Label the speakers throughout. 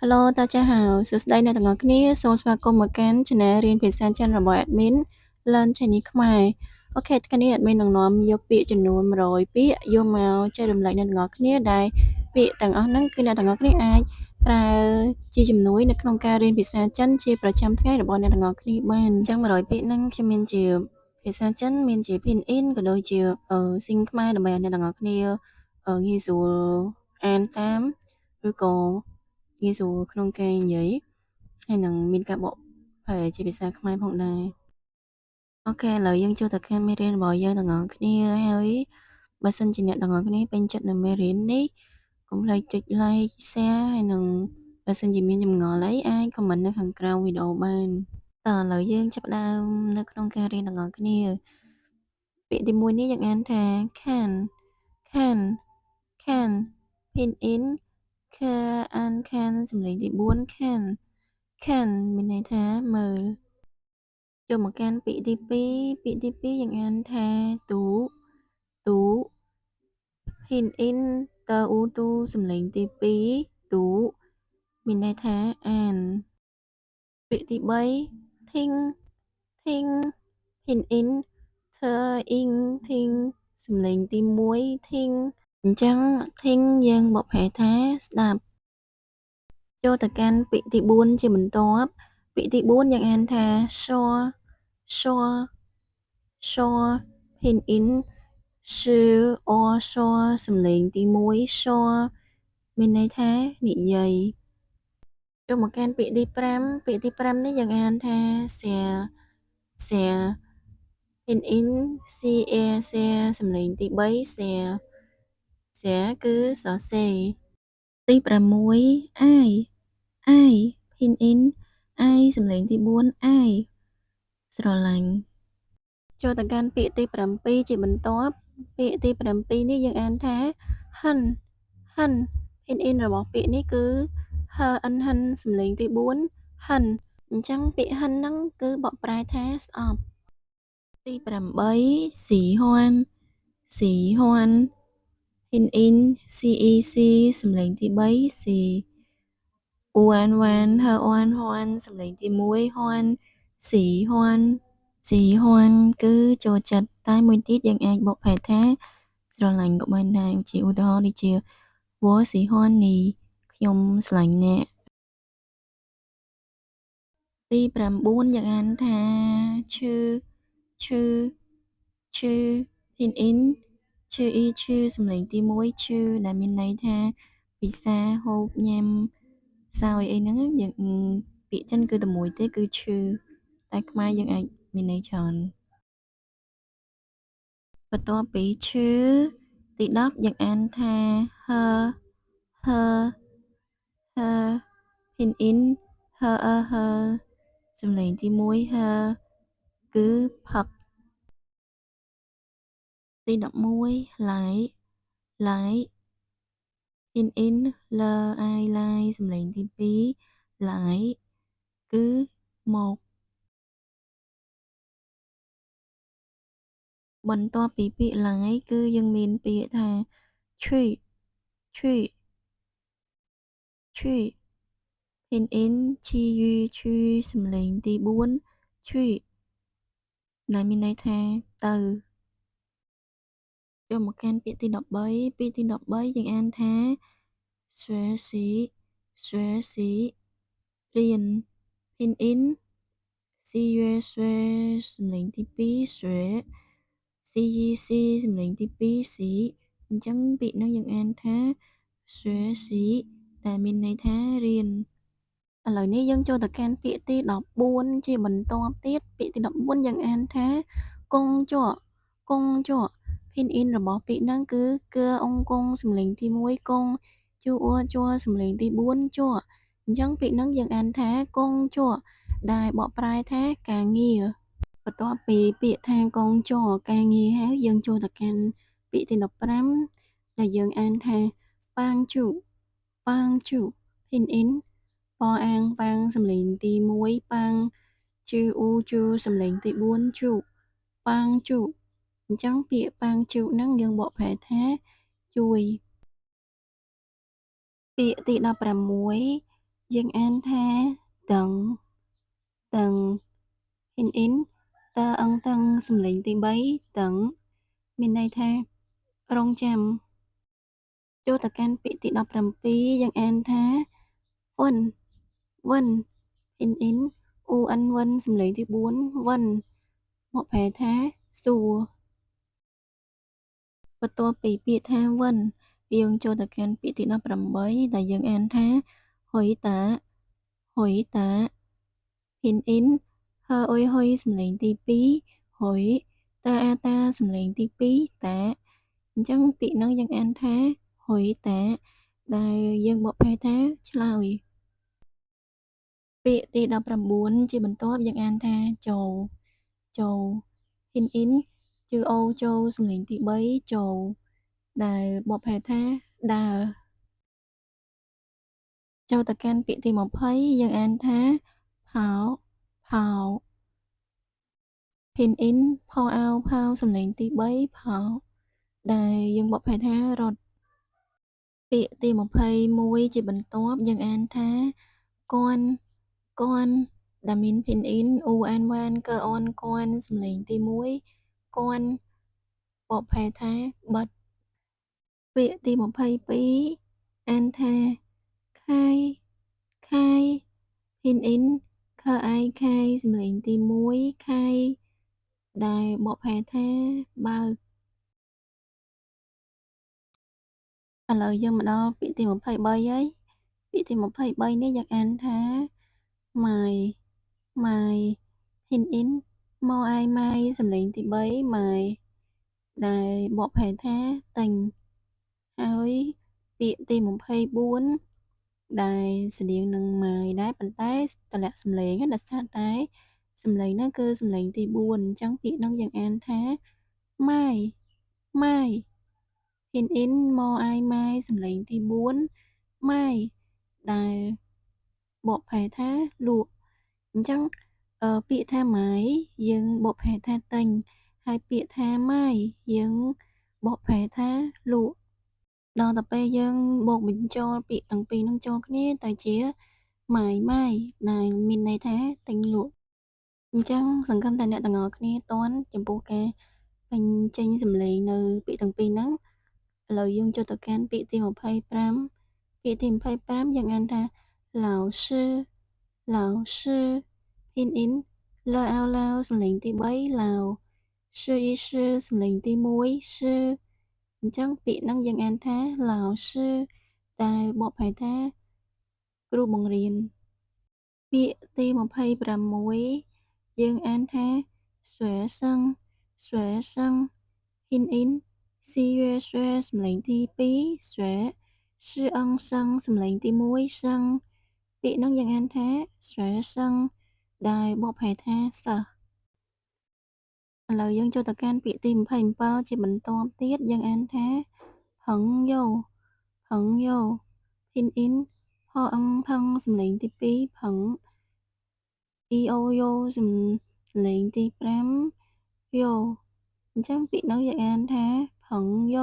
Speaker 1: Hello 大家好 សួស្តីអ្នកទាំងអស់គ្នាសូមស្វាគមន៍មកកាន់ Channel រៀនភាសាចិនរបស់ Admin Learn Chinese ខ្មែរ OK ថ្ងៃនេះ Admin នឹងនាំយកពាក្យចំនួន100ពាក្យយកមកចែករំលែកអ្នកទាំងអស់គ្នាដែលពាក្យទាំងអស់ហ្នឹងគឺអ្នកទាំងអស់គ្នាអាចប្រើជាជំនួយនៅក្នុងការរៀនភាសាចិនជាប្រចាំថ្ងៃរបស់អ្នកទាំងអស់គ្នាបានអញ្ចឹង100ពាក្យហ្នឹងខ្ញុំមានជាភាសាចិនមានជា Pinyin ក៏ដូចជាស៊ីងខ្មែរដើម្បីឲ្យអ្នកទាំងអស់គ្នាងាយស្រួលអានតាមឬក៏ងាយស្រួលក្នុងការនិយាយហើយនឹងមានការបកប្រែជាភាសាខ្មែរផងដែរ OK ឥឡូវយើងចូលទៅកាន់មេរៀនរបស់យើងទាំងអស់គ្នាហើយបើសិនជាអ្នកទាំងអស់គ្នាពេញចិត្តនៅមេរៀននេះកុំភ្លេចចុច like share ហើយនឹងបើសិនជាមានចម្ងល់អីអាច comment នៅខាងក្រោមវីដេអូបានតោះឥឡូវយើងចាប់ផ្ដើមនៅក្នុងការរៀនទាំងអស់គ្នាពាក្យទី1នេះយើងអានថា 看 看 看 pinyin ខអាន 看 សំឡេងទី4 看 看 មានន័យថាមើលចូលមកកាន់ពាក្យទី2ពាក្យទី2យើងអានថា 读 读 pinyin តអ៊ូទូសំឡេងទី2 读 មានន័យថាអានពាក្យទី3 听 听 pinyin ធអ៊ីង 听 សំឡេងទី1 听 អញ្ចឹង 听 យើងបកប្រែថាស្ដាប់ចូលទៅកាន់ពាក្យទី4ជាបន្ទាប់ពាក្យទី4យើងអានថា 说 说 说 pinyin សឺអ 说 សំឡេងទី1 说 មានន័យថានិយាយចូលមកកាន់ពាក្យទី5ពាក្យទី5នេះយើងអានថា 写 写 pinyin C A 写 សំឡេងទី3 写 写 គឺសរសេរទី6 愛 愛 pinyin 愛 សំឡេងទី4 愛 ស្រឡាញ់ចូលទៅកាន់ពាក្យទី7ជាបន្ទាប់ពាក្យទី7នេះយើងអានថា 恨 恨 pinyin របស់ពាក្យនេះគឺ ហ n ហិនសំឡេងទី4 恨 អញ្ចឹងពាក្យ 恨 ហ្នឹងគឺបកប្រែថាស្អប់ទី8 喜欢 喜欢 pinyin C E C សំឡេងទី3 C វ៉ានវ៉ានហអនហនសំឡេងទី1 欢 喜欢 喜欢 គឺចូលចិត្តតែមួយទៀតយើងអាចបកប្រែថាស្រឡាញ់ក៏បានដែរជាឧទាហរណ៍ដូចជា我喜欢你ខ្ញុំស្រឡាញ់អ្នកទី9យើងអានថា 吃 吃 吃 pinyin ឈឺអ៊ីឈឺសំឡេងទី1 吃 ដែលមានន័យថាពិសាហូបញ៉ាំសោយអីហ្នឹងយើងពាក្យចិនគឺតែមួយទេគឺ 吃 តែខ្មែរយើងអាចមានន័យច្រើនបន្ទាប់ពី 吃 ទី10យើងអានថា 喝 喝 喝 pinyin ហអហសំឡេងទី1 喝 គឺផឹកទី11 來 來 pinyin លអាយឡាយសំឡេងទី2 來 គឺមកបន្ទាប់ពីពាក្យ 來 គឺយើងមានពាក្យថា 去 去 去 pinyin ឈីយូឈឺសំឡេងទី4 去 ដែលមានន័យថាទៅចូលមកកាន់ពាក្យទី13ពាក្យទី13យើងអានថា 学习 学习 រៀន pinyin ស៊ីយេဆွេសំឡេងទី2 学 C E C សំឡេងទី2 ស៊ី អញ្ចឹងពាក្យហ្នឹងយើងអានថា 学习 ដែលមានន័យថារៀនឥឡូវនេះយើងចូលទៅកាន់ពាក្យទី14ជាបន្ទាប់ទៀតពាក្យទី14យើងអានថា 工作 工作 pinyin របស់ពាក្យហ្នឹងគឺគឺអង្គកងសំឡេងទី1 工ជូអជួសំឡេងទី4ជួអញ្ចឹងពាក្យហ្នឹងយើងអានថា 工作 ដែលបកប្រែថាការងារបន្ទាប់ពីពាក្យថា 工作 ការងារហើយយើងចូលទៅកាន់ពាក្យទី15ដែលយើងអានថា 幫助 幫助 pinyin ប៉អាងប៉ាងសំឡេងទី1 幫 ជឺអ៊ូជូសំឡេងទី4 助 幫助 អញ្ចឹងពាក្យ 幫助 ហ្នឹងយើងបកប្រែថាជួយពាក្យទី16 យើងអានថាតឹងតឹង ពិនអ៊ីន តើអឹងតឹងសំឡេងទី3តឹងមានន័យថារងចាំចូលទៅកាន់ពាក្យទី17យើងអានថាវិនវិន ពិនអ៊ីន អ៊ូអិនវិនសំឡេងទី4វិនមកប្រែថាសួរបន្ទាប់ពីពាក្យថាវិនយើងចូលទៅកាន់ពាក្យទី18ដែលយើងអានថាហុយតាហុយតា ពិនអ៊ីន ហឺអុយហុយសំឡេងទី2ហុយតាអាតាសំឡេងទី2តាអញ្ចឹងពាក្យហ្នឹងយើងអានថាហុយតាដែលយើងបកប្រែថាឆ្លើយពាក្យទី19ជាបន្ទាប់យើងអានថាចូលចូល ពិនអ៊ីន ជឺអូចូលសំឡេងទី3ចូលដែលបកប្រែថាដើរចូលទៅកាន់ពាក្យទី20យើងអានថាផោផោ ពិនអ៊ីន ផអោផោសំឡេងទី3ផោដែលយើងបកប្រែថារត់ពាក្យទី21ជាបន្ទាប់យើងអានថាគន់គន់ដែលមាន ពិនអ៊ីន អ៊ូអានវ៉ានកអនគន់សំឡេងទី1គន់បកប្រែថាបិទពាក្យទី22អានថាខាយខាយ ពិនអ៊ីន ខអៃខាយសំឡេងទី1ខាយដែលបកប្រែថាបើកឥឡូវយើងមកដល់ពាក្យទី23ហើយពាក្យទី23នេះយើងអានថាម៉ាយម៉ាយ ពិនអ៊ីន ម៉អាយម៉ាយសំឡេងទី3ម៉ាយដែលបកប្រែថាទិញហើយពាក្យទី24ដែលស្តៀងនឹងម៉ាយដែរប៉ុន្តែតម្លាក់សំឡេងដោយសារតែសំឡេងហ្នឹងគឺសំឡេងទី4អញ្ចឹងពាក្យហ្នឹងយើងអានថាម៉ាយម៉ាយ ពិនអ៊ីន ម៉អាយម៉ាយសំឡេងទី4ម៉ាយដែលបកប្រែថាលក់អញ្ចឹងពាក្យថាម៉ាយយើងបកប្រែថាទិញហើយពាក្យថាម៉ាយយើងបកប្រែថាលក់ដល់ទៅពេលយើងបូកបញ្ចូលពាក្យទាំងពីរហ្នឹងចូលគ្នាទៅជាម៉ាយម៉ាយដែលមានន័យថាទិញលក់អញ្ចឹងសង្ឃឹមថាអ្នកទាំងអស់គ្នាទាន់ចំពោះការបញ្ចេញសំឡេងនៅពាក្យទាំងពីរហ្នឹងឥឡូវយើងចូលទៅកាន់ពាក្យទី25ពាក្យទី25យើងអានថា老师老师 ពិនអ៊ីន លអោឡាវសំឡេងទី3ឡាវឈឺអ៊ីឈឺសំឡេងទី1ឈឺអញ្ចឹងពាក្យហ្នឹងយើងអានថា老师ដែលបកប្រែថាគ្រូបង្រៀនពាក្យទី26យើងអានថា学生学生 ពិនអ៊ីន ស៊ីយេဆွဲសំឡេងទី2ဆွဲឈឺអងសឹងសំឡេងទី1សឹងពាក្យហ្នឹងយើងអានថា学生ដែលបកប្រែថាសិស្សឥឡូវយើងចូលទៅកាន់ពាក្យទី27ជាបន្តទៀតយើងអានថា朋友朋友 ពិនអ៊ីន ផអឹងផឹងសំឡេងទី2ផឹងអ៊ីអូយ៉ូសំឡេងទី5យ៉ូអញ្ចឹងពាក្យហ្នឹងយើងអានថា朋友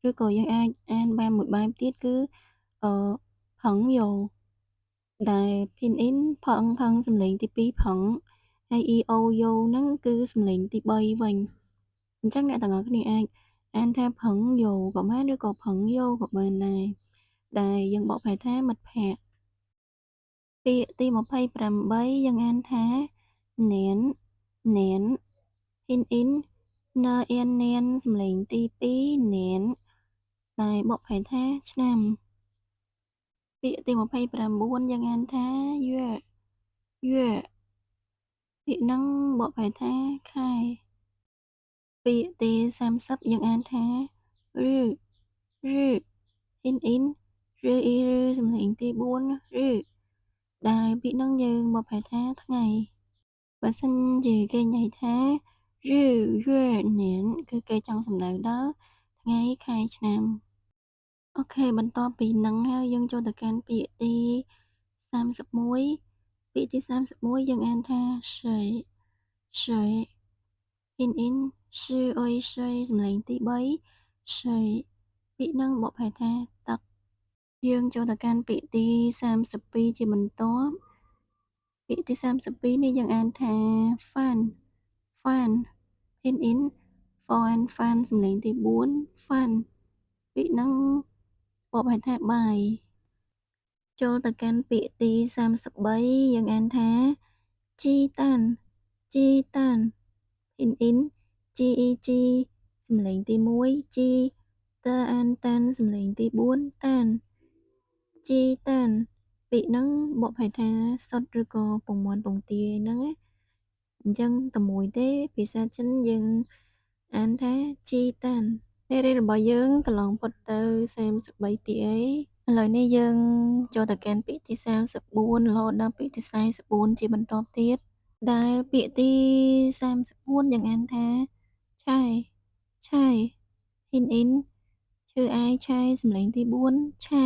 Speaker 1: ឬក៏យើងអាចអានបានមួយបែបទៀតគឺអឺ朋友ដែល ពិនអ៊ីន ផអឹងផឹងសំឡេងទី2ផឹងហើយ អ៊ីអូយ៉ូហ្នឹងគឺសំឡេងទី3វិញអញ្ចឹងអ្នកទាំងអស់គ្នាអាចអានថា朋友ក៏បានឬក៏朋友ក៏បានដែរដែលយើងបកប្រែថាមិត្តភក្តិពាក្យទី28យើងអានថានាននាន ពិនអ៊ីន នអៀននានសំឡេងទី2នានដែលបកប្រែថាឆ្នាំពាក្យទី29យើងអានថាយេយេពាក្យហ្នឹងបកប្រែថាខែពាក្យទី30យើងអានថារឺរឺ ពិនអ៊ីន រឺអ៊ីរឺសំឡេងទី4រឺដែលពាក្យហ្នឹងយើងបកប្រែថាថ្ងៃបើសិនជាគេនិយាយថា 日月年គឺគេចង់សំដៅដល់ថ្ងៃខែឆ្នាំ OK បន្ទាប់ពីហ្នឹងហើយយើងចូលទៅកាន់ពាក្យទី31ពាក្យទី31យើងអានថា水水 ពិនអ៊ីន ឈឺអុយ水សំឡេងទី3水ពាក្យហ្នឹងបកប្រែថាទឹក យើងចូលទៅកាន់ពាក្យទី32ជាបន្ទាប់ពាក្យទី32នេះយើងអានថា 饭 饭 拼音 ហ្វ អាន ហ្វានសំឡេងទី4 ហ្វាន់ពាក្យហ្នឹងបកប្រែថាបាយចូលទៅកាន់ពាក្យទី33យើងអានថា 鸡蛋 鸡蛋 拼音 G E G សំឡេងទី1 G តអានតានសំឡេងទី4តាន 鸡蛋ពាក្យហ្នឹងបកប្រែថាសុទ្ធឬក៏ពងមាន់ពងទាហ្នឹងណាអញ្ចឹងតែមួយទេភាសាចិនយើងអានថា 鸡蛋មេរៀនរបស់យើងកន្លងផុតទៅ33ពាក្យអីឥឡូវនេះយើងចូលទៅកាន់ពាក្យទី34រហូតដល់ពាក្យទី44ជាបន្តទៀតដែលពាក្យទី34យើងអានថា 菜 菜 拼音 ឈឺអាយឆៃសំឡេងទី4 ឆៃ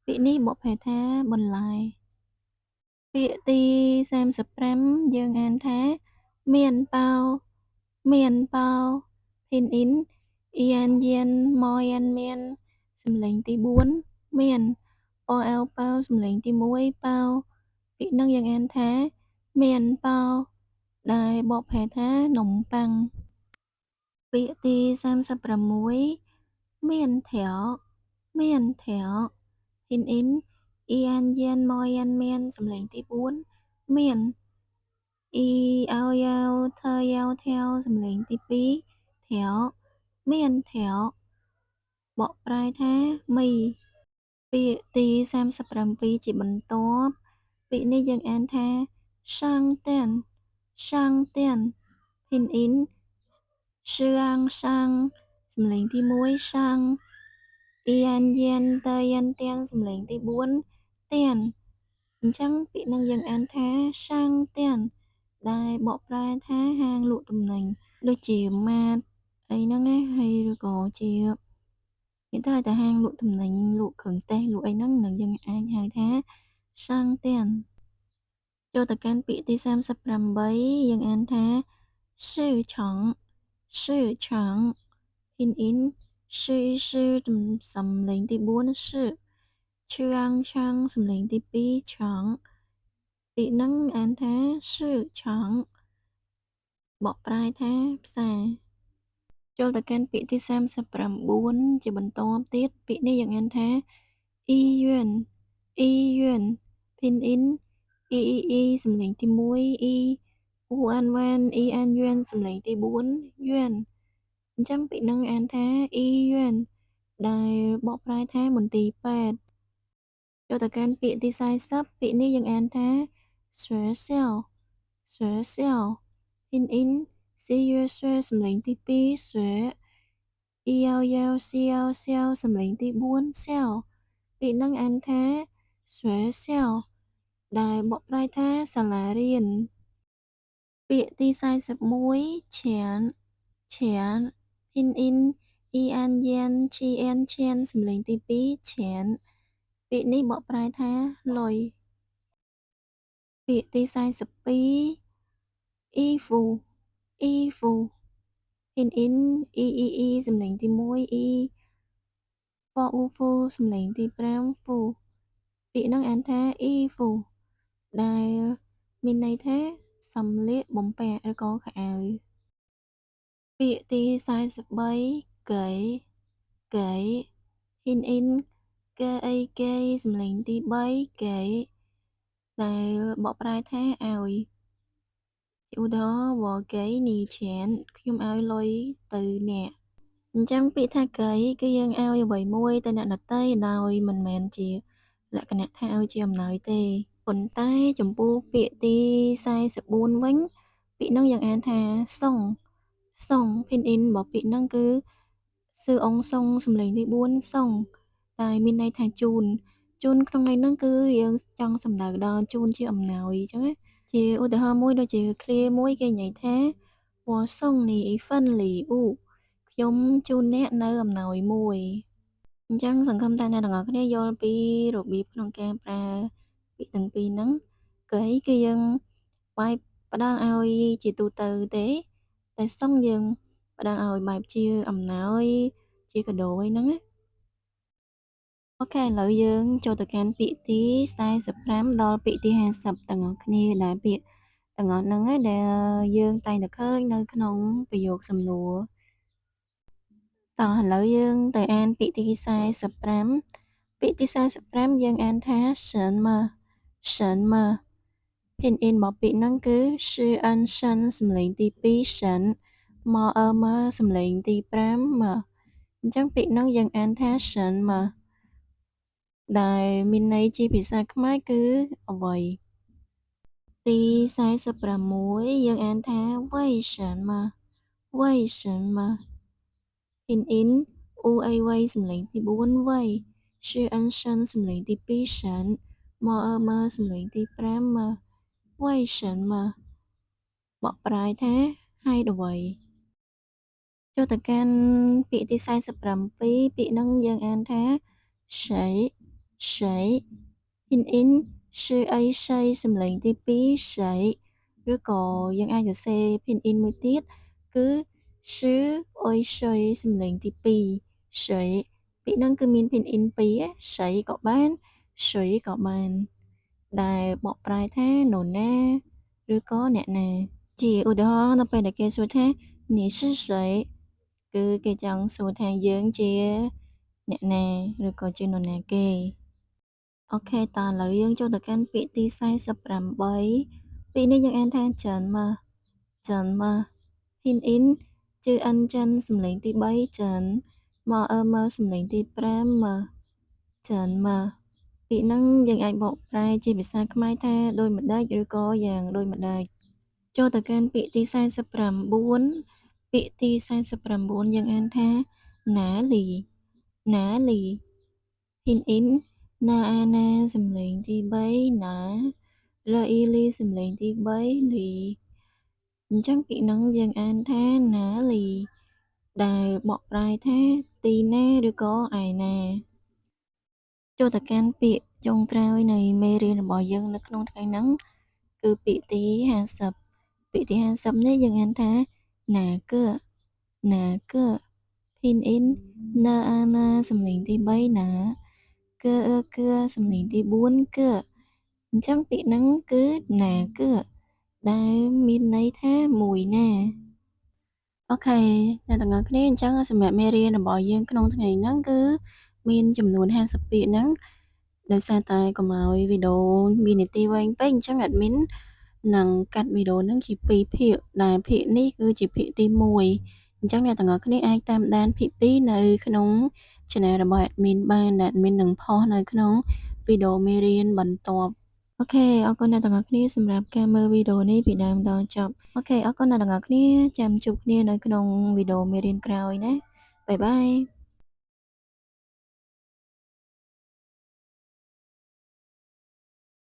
Speaker 1: ពាក្យនេះបកប្រែថាបន្លែពាក្យទី35យើងអានថា 面包 面包 拼音 អ៊ីនយានម៉យ៉ានមៀនសំឡេងទី4មានប៉អែវប៉ាវសំឡេងទី1ប៉ាវពាក្យនឹងយើងអានថា 面包ដែលបកប្រែថានំប៉័ងពាក្យទី36 面条 面条 拼音 អ៊ីអានយានម៉យ៉ានមៀនសំឡេងទី4មានអ៊ីអោយ៉ាវថើយ៉ាវធាវសំឡេងទី2ធាវ 面条បកប្រែថាមីពាក្យទី37ជាបន្ទាប់ពាក្យនេះយើងអានថា 商店 商店 拼音 សឿងសាងសំឡេងទី1សាងអ៊ីអានយានតយ៉ានទៀនសំឡេងទី4ទៀនអញ្ចឹងពាក្យនឹងយើងអានថា 商店ដែលបកប្រែថាហាងលក់ទំនិញដូចជាម៉ាតអីហ្នឹងណាហើយឬក៏ជានិយាយទៅតែហាងលក់ទំនិញលក់គ្រឿងទេសលក់អីហ្នឹងនឹងយើងអាចហៅថា 商店ចូលទៅកាន់ពាក្យទី38យើងអានថា 市场 市场 拼音 ឈឺឈឺសំឡេងទី4 市ឈឿងឆាងសំឡេងទី2ឆងពាក្យហ្នឹងអានថា 市场បកប្រែថាផ្សារចូលទៅកាន់ពាក្យទី39ជាបន្តទៀតពាក្យនេះយើងអានថា 医院 医院 拼音 អ៊ីអ៊ីអ៊ីសំឡេងទី1អ៊ីអ៊ូអានវ៉ានអ៊ីអានយឿនសំឡេងទី4យឿនអញ្ចឹងពាក្យហ្នឹងអានថា 医院ដែលបកប្រែថាមន្ទីរពេទ្យចូលទៅកាន់ពាក្យទី40ពាក្យនេះយើងអានថា 学校 学校 拼音 សយសសំឡេងទី2 学អ៊ីយ៉ាវយ៉ាវសៀវសៀវសំឡេងទី4សៀវពាក្យហ្នឹងអានថា 学校ដែលបកប្រែថាសាលារៀនពាក្យទី41 钱 钱 拼音 អ៊ីអានយានឈីអៀនឈៀនសំឡេងទី2 钱ពាក្យនេះបកប្រែថាលុយពាក្យទី42 衣服 衣服 拼音 អ៊ីអ៊ីអ៊ីសំឡេងទី1អ៊ីហ្វអ៊ូហ្វូសំឡេងទី5ហ្វូពាក្យហ្នឹងអានថា 衣服ដែលមានន័យថាសម្លៀកបំពាក់ឬក៏ខោអាវពាក្យទី43 给 给 拼音 កអីកេសំឡេងទី3 给ដែលបកប្រែថាឲ្យជាឧទាហរណ៍ 我给你钱ខ្ញុំឲ្យលុយទៅអ្នកអញ្ចឹងពាក្យថា 给គឺយើងឲ្យអ្វីមួយទៅអ្នកដទៃដោយមិនមែនជាលក្ខណៈថាឲ្យជាអំណោយទេប៉ុន្តែចំពោះពាក្យទី44វិញពាក្យហ្នឹងយើងអានថា 送 送 拼音របស់ពាក្យហ្នឹងគឺសឺអងសុងសំឡេងទី4 送ដែលមានន័យថាជូនជូនក្នុងន័យហ្នឹងគឺយើងចង់សំដៅដល់ជូនជាអំណោយអញ្ចឹងណាជាឧទាហរណ៍មួយដូចជាឃ្លាមួយគេនិយាយថា 我送你一份礼物ខ្ញុំជូនអ្នកនៅអំណោយមួយអញ្ចឹងសង្ឃឹមថាអ្នកទាំងអស់គ្នាយល់ពីរបៀបក្នុងការប្រើពាក្យទាំងពីរហ្នឹង 给គឺយើងបែបផ្ដល់ឲ្យជាទូទៅទេតែ 送យើងផ្ដល់ឲ្យបែបជាអំណោយជាកាដូអីហ្នឹងណា OK ឥឡូវយើងចូលទៅកាន់ពាក្យទី45ដល់ពាក្យទី50ទាំងអស់គ្នាដែលពាក្យទាំងអស់ហ្នឹងឯងដែលយើងតែងតែឃើញនៅក្នុងប្រយោគសំណួរតោះឥឡូវយើងទៅអានពាក្យទី45ពាក្យទី45យើងអានថា什么什么 拼音របស់ពាក្យហ្នឹងគឺ sh n 申សំឡេងទី2 神 មអឺមសំឡេងទី5មអញ្ចឹងពាក្យហ្នឹងយើងអានថា 什么ដែលមានន័យជាភាសាខ្មែរគឺអ្វីទី46យើងអានថា 为什么为什么 拼音 u a វសំឡេងទី4 为 sh n 申សំឡេងទី2 神មអឺមសំឡេងទី5ម 为什么បកប្រែថាហេតុអ្វីចូលទៅកាន់ពាក្យទី47ពាក្យហ្នឹងយើងអានថា 谁谁 拼音 sh a 谁សំឡេងទី2 谁ឬក៏យើងអាចសរសេរ 拼音មួយទៀតគឺ sh អុយ 谁សំឡេងទី2 谁ពាក្យហ្នឹងគឺមាន 拼音ពីរ 谁ក៏បាន 谁ក៏បានដែលបកប្រែថានរណាឬក៏អ្នកណាជាឧទាហរណ៍នៅពេលដែលគេសួរថា你是谁គឺគេចង់សួរថាយើងជាអ្នកណាឬក៏ជានរណាគេOK តើឥឡូវយើងចូលទៅកាន់ពាក្យទី48ពាក្យនេះយើងអានថា怎么怎么 拼音 ជ n ចិនសំឡេងទី3 怎មអឺមសំឡេងទី5ម怎么ពាក្យហ្នឹងយើងអាចបកប្រែជាភាសាខ្មែរថាដូចម្ដេចឬក៏យ៉ាងដូចម្ដេចចូលទៅកាន់ពាក្យទី49ពាក្យទី49យើងអានថា哪里哪里 拼音 ណាអាណាសំឡេងទី3ណារអ៊ីលីសំឡេងទី3លីអញ្ចឹងពាក្យហ្នឹងយើងអានថា哪里ដែលបកប្រែថាទីណាឬក៏ឯណាចូលទៅកាន់ពាក្យចុងក្រោយនៃមេរៀនរបស់យើងនៅក្នុងថ្ងៃហ្នឹងគឺពាក្យទី50ពាក្យទី50នេះយើងអានថា哪个哪个 拼音 នអាណាសំឡេងទី3ណាកអឺកសំឡេងទី4កអញ្ចឹងពាក្យហ្នឹងគឺ哪个ដែលមានន័យថាមួយណាOK អ្នកទាំងអស់គ្នាអញ្ចឹងសម្រាប់មេរៀនរបស់យើងក្នុងថ្ងៃហ្នឹងគឺមានចំនួន50ពាក្យហ្នឹងដោយសារតែកុំឲ្យវីដេអូមាននាទីវែងពេកអញ្ចឹង admin នឹងកាត់វីដេអូហ្នឹងជា2ភាគដែលភាគនេះគឺជាភាគទី1អញ្ចឹងអ្នកទាំងអស់គ្នាអាចតាមដានភាគ2នៅក្នុង channel របស់ admin បានដែល admin នឹងផុសនៅក្នុងវីដេអូមេរៀនបន្ទាប់OK អរគុណអ្នកទាំងអស់គ្នាសម្រាប់ការមើលវីដេអូនេះពីដើមដល់ចប់OK អរគុណអ្នកទាំងអស់គ្នាចាំជួបគ្នានៅក្នុងវីដេអូមេរៀនក្រោយណាbye bye.